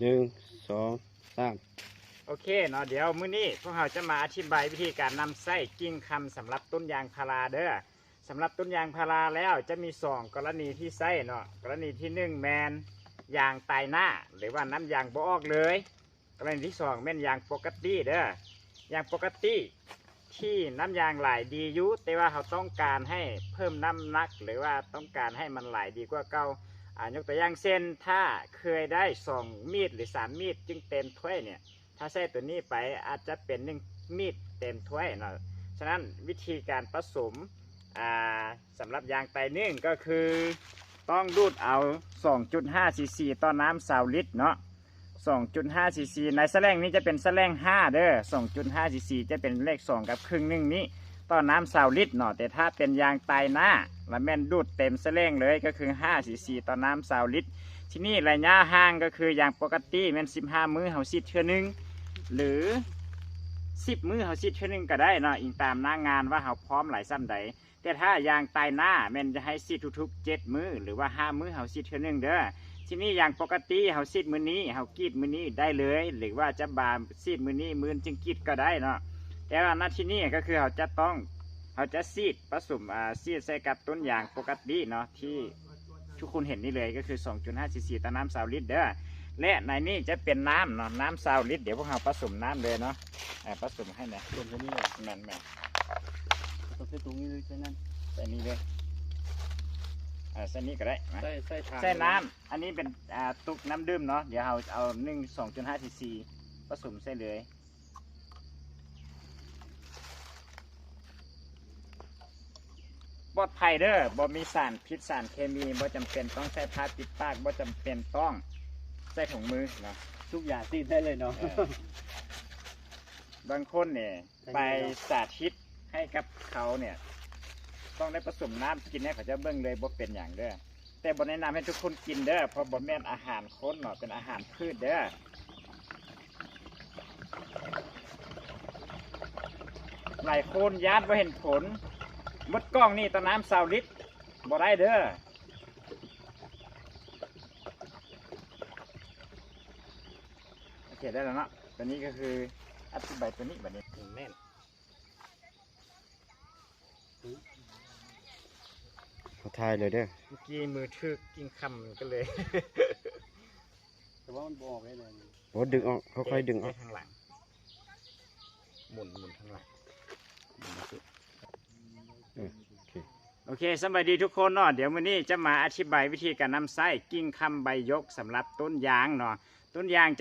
ໜຶ່ງ ສອງ ສາມ ໂອເຄເນາະ, ດຽວມື້ນີ້ພວກເຮົາຈະມາອະທິບາຍວິທີການນຳໃຊ້ກິ່ງຄຳສຳລັບຕົ້ນຢາງພາລາເດີ້. ສຳລັບຕົ້ນຢາງພາລາແລ້ວຈະມີສອງກໍລະນີທີ່ໃຊ້ເນາະ. ກໍລະນີທີໜຶ່ງແມ່ນຢາງຕາຍໜ້າ ຫຼືວ່ານ້ຳຢາງບໍ່ອອກເລີຍ. ກໍລະນີທີສອງແມ່ນຢາງປົກກະຕິເດີ້. ຢາງປົກກະຕິທີ່ນ້ຳຢາງຫຼາຍດີຢູ່, ແຕ່ວ່າເຮົາຕ້ອງການໃຫ້ເພີ່ມນ້ຳໜັກ ຫຼືວ່າຕ້ອງການໃຫ້ມັນຫຼາຍດີກວ່າເກົ່າ. ອາ ຍົກຕົວຢ່າງເຊັ່ນ ຖ້າເຄີຍໄດ້ສອງມີດ ຫຼື ສາມມີດຈຶ່ງເຕັມຖ້ວຍເນ່ຍ, ຖ້າໃຊ້ຕົວນີ້ໄປອາດຈະເປັນໜຶ່ງມີດເຕັມຖ້ວຍເນາະ. ສະນັ້ນວິທີການປະສົມ ອາ ສຳລັບຢາງຕາຍໜຶ່ງກໍຄືຕ້ອງດູດເອົາສອງຈຸດຫ້າຊີຊີຕໍ່ນ້ຳຊາວລິດເນາະ. ສອງຈຸດຫ້າຊີຊີ ໃນສະແລັງນີ້ຈະເປັນສະແລັງຫ້າເດີ້. ສອງຈຸດຫ້າຊີຊີຈະເປັນເລກສອງກັບເຄິ່ງໜຶ່ງນີ້ຕໍ່ນ້ຳຊາວລິດເນາະ, ແຕ່ຖ້າເປັນຢາງຕາຍໜ້າລະແມ່ນດູດເຕັມສະແລັງເລີຍ ກໍຄືຫ້າຊີຊີຕໍ່ນ້ຳຊາວລິດ. ທີນີ້ໄລຍະຫ່າງກໍຄືຢາງປົກກະຕິແມ່ນສິບຫ້າມື້ເຮົາສີດເທື່ອໜຶ່ງ ຫຼື ສິບມື້ເຮົາສີດເທື່ອໜຶ່ງກໍໄດ້ເນາະ, ອີງຕາມໜ້າງານວ່າເຮົາພ້ອມຫຼາຍສ່ຳໃດ. ແຕ່ຖ້າຢາງຕາຍໜ້າແມ່ນຈະໃຫ້ສີດທຸກໆເຈັດມື້ ຫຼືວ່າຫ້າມື້ເຮົາສີດເທື່ອໜຶ່ງເດີ້. ທີນີ້ຢາງປົກກະຕິເຮົາສີດມື້ນີ້ ເຮົາກຣີດມື້ນີ້ໄດ້ເລີຍ ຫຼືວ່າຈະບາສີດມື້ນີ້ ມື້ອື່ນຈຶ່ງກຣີດກໍໄດ້ເນາະ. ແຕ່ວ່ານະທີນີ້ກໍຄືເຮົາຈະຕ້ອງ ເຮົາຈະສີດປະສົມ ອາ ສີດໃສ່ກັບຕົ້ນຢາງປົກກະຕິເນາະ ທີ່ ທຸກຄົນເຫັນນີ້ເລີຍ ກໍຄືສອງຈຸດຫ້າຊີຊີຕໍ່ນ້ຳຊາວລິດເດີ້. ແລະໃນນີ້ຈະເປັນນ້ຳເນາະ ນ້ຳຊາວລິດ. ດຽວພວກເຮົາປະສົມນ້ຳເລີຍເນາະ. ເອີ ປະສົມໃຫ້ແດ່. ປະສົມໃສ່ນີ້ເລີຍ. ແມ່ນໆ. ຕ້ອງໃສ່ຖົງນີ້ເລີຍ ໃສ່ນັ້ນ ໃສ່ນີ້ເລີຍ. ເອີ ໃສ່ນີ້ກໍໄດ້ນະ. ໃສ່ ໃສ່ຖັງ ໃສ່ນ້ຳ. ອັນນີ້ເປັນ ອ່າ ຕຸກນ້ຳດື່ມເນາະ. ດຽວເຮົາເອົາໜຶ່ງ ສອງຈຸດຫ້າຊີຊີປະສົມໃສ່ເລີຍ. ປອດໄພເດີ້ ບໍ່ມີສານພິດສານເຄມີ, ບໍ່ຈຳເປັນຕ້ອງໃສ່ຜ້າປິດປາກ, ບໍ່ຈຳເປັນຕ້ອງໃສ່ຖົງມືເນາະ. ທຸກຢ່າງຕິດໄດ້ເລີຍເນາະ. ເອີ ບາງຄົນນີ້ ໃສ່ ໄປ ເນາະ ສາທິດໃຫ້ກັບເຂົາເນ່ຍ ຕ້ອງໄດ້ປະສົມນ້ຳກິນໃຫ້ເຂົາເຈົ້າເບິ່ງເລີຍ ບໍ່ເປັນຫຍັງເດີ້. ແຕ່ບໍ່ແນະນຳໃຫ້ທຸກຄົນກິນເດີ້ ເພາະບໍ່ແມ່ນອາຫານຄົນເນາະ ເປັນອາຫານພືດເດີ້. ຫຼາຍຄົນຢ້ານບໍ່ເຫັນຜົນ. ໝົດກ່ອງນີ້ຕໍ່ນ້ຳຊາວລິດ ບໍ່ໄດ້ເດີ້. ໂອເຄ ໄດ້ແລ້ວເນາະ. ຕົວນີ້ກໍຄືອະທິບາຍຕົວນີ້ບັດນີ້. ແມ່ນ. ເຮົາຖ່າຍເລີຍເດີ້. ເມື່ອກີ້ມືຖືກກິ່ງຄຳກໍເລີຍ ແຕ່ວ່າມັນບໍ່ອອກໄດ້ເລີຍ. ໂອ້ ດຶງອອກ ຄ່ອຍໆດຶງອອກ. ທາງຫຼັງ ໝູນ ໝູນທາງຫຼັງ. ເອີ ໂອເຄ ໂອເຄ ສະບາຍດີທຸກຄົນເນາະ. ດຽວມື້ນີ້ຈະມາອະທິບາຍວິທີການນຳໃຊ້ກິ່ງຄຳໃບຢົກສຳລັບຕົ້ນຢາງເນາະ. ຕົ້ນຢາງຈະ